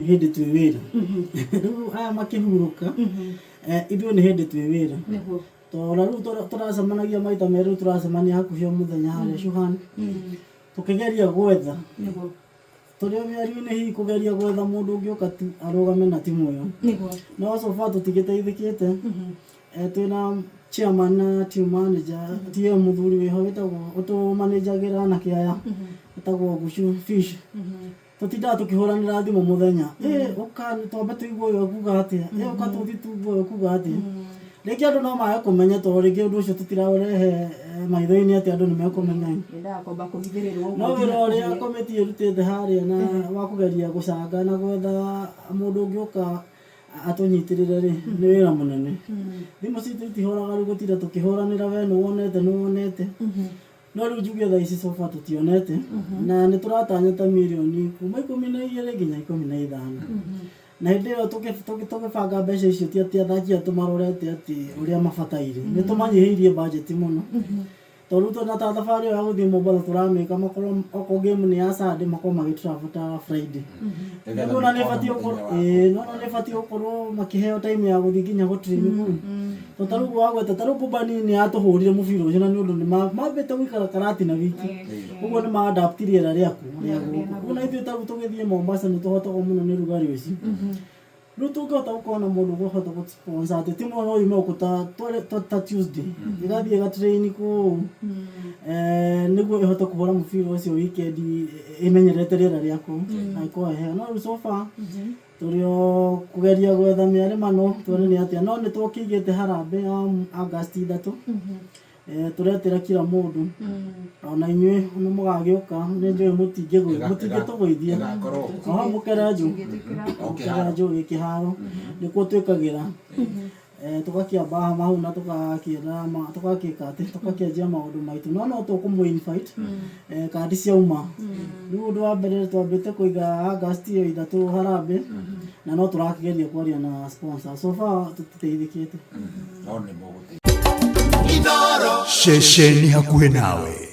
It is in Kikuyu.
Hĩndĩ twĩ wĩra rĩu aya makĩhurũka, ithuĩ nĩ hĩndĩ twĩ wĩra. Tondũ rĩu tũracemanagia maita merĩ, rĩu tũracemania hakuhĩ o mũthenya harĩa Shuhan, tũkĩgeria gwetha, tũrĩ o mĩario-inĩ, hihi kũgeria gwetha mũndũ ũngĩũka tu arũgame na timu ĩyo. No so far tũtigĩteithĩkĩte. Twĩna chairman na team manager, TM mũthuri wĩho wĩtagwo ũtũmanĩnjagĩra anake aya, wĩtagwo Gucu Fish. Tũtindaga tũkĩhũranĩra thimũ mũthenya, ĩ ũka twambe tũigue ũyũ ekuga atĩa, ĩ ũka tũthiĩ tũigue ũyũ ekuga atĩa. Rĩngĩ andũ no mage kũmenya, tondũ rĩngĩ ũndũ ũcio tũtiraũrehe maitho-inĩ atĩ andũ nĩ mekũmenya. Yendaga kwamba kũhithĩrĩrwo ũguo No wĩra nginya ũrĩa kũgĩe. Komĩti ĩrutĩte harĩa na wa kũgeria gũcanga na gwetha mũndũ ũngĩũka atũnyitĩrĩre rĩ, nĩ wĩra mũnene. Thimũ citũ itihoraga rĩu gũtinda tũkĩhũranĩra, we nĩ wonete, nĩ wonete. No rĩu njuge thaa ici so far tũtionete, na nĩ tũratanya ta mirioni kuma 12 nginya 15. Na hĩndĩ ĩyo tũgĩbanga mbeca icio, ti atĩ athaki aya tũmarorete atĩ ũrĩa mabataire, nĩ tũmanyihĩirie budget mũno, tondũ rĩu tũna ta thabarĩ ĩyo ya gũthiĩ Mombatha tũramĩka makorwo okorwo game nĩ ya Sunday, makorwo magĩ travel ta Friday. Nĩgetha Nĩguo na nĩ makona ĩbatiĩ mũthenya gũkorwo wa ĩĩ, no na nĩ ĩbatiĩ gũkorwo makĩheo time ya gũthiĩ nginya gũ train kũu. To ta rĩu wagweta, ta rĩu Bũmbani nĩ yatũhũrire mũbira ũcio, na nĩ ũndũ nĩ mambĩte gũikara Karatina wiki, ũguo nĩ ma adapt rĩera rĩaku rĩa gũkũ. Rĩu na ithuĩ ta rĩu tũgĩthiĩ Mombasa nĩ tũhotagwo mũno nĩ rugarĩ ũcio. Rĩu tũngĩhota gũkorwo na mũndũ ũkũhota gũ sponsor atĩ timu ĩyo no yume gũkũ ta Tuesday, ĩgathiĩ ĩga train kũu, nĩguo ĩhote kũhũra mũbira ũcio weekend ĩmenyerete rĩera rĩa kũu na ĩkorwo ĩ hega. No rĩu so far tũrĩ o kũgeria gwetha mĩarĩmano tuone nĩ atĩa, no nĩ tũkĩigĩte harambee ya August 3. Tũretĩra kila mũndũ, ona inyuĩ nĩ mũgagĩũka, nĩ njũĩ mũtingĩtũgũithia. Ĩgakorwo kũ? O hau Mũkeranjũ. O kĩharo. Mũkeranjũ gĩ kĩharo nĩkuo twĩkagĩra. Tũgakĩamba hama hau na tũgakĩra tũgakĩka atĩ tũgakĩanjia maũndũ maitũ, no no tũkũmũ invite kandi ciauma. Rĩu ũndũ wa mbere twambĩte kũiga August ĩyo 3 harambee, na no tũrakĩgeria kwaria na sponsor, so far tũtiteithĩkĩte. No nĩ mũgũteithia. Ceceni hakuhĩ nawe.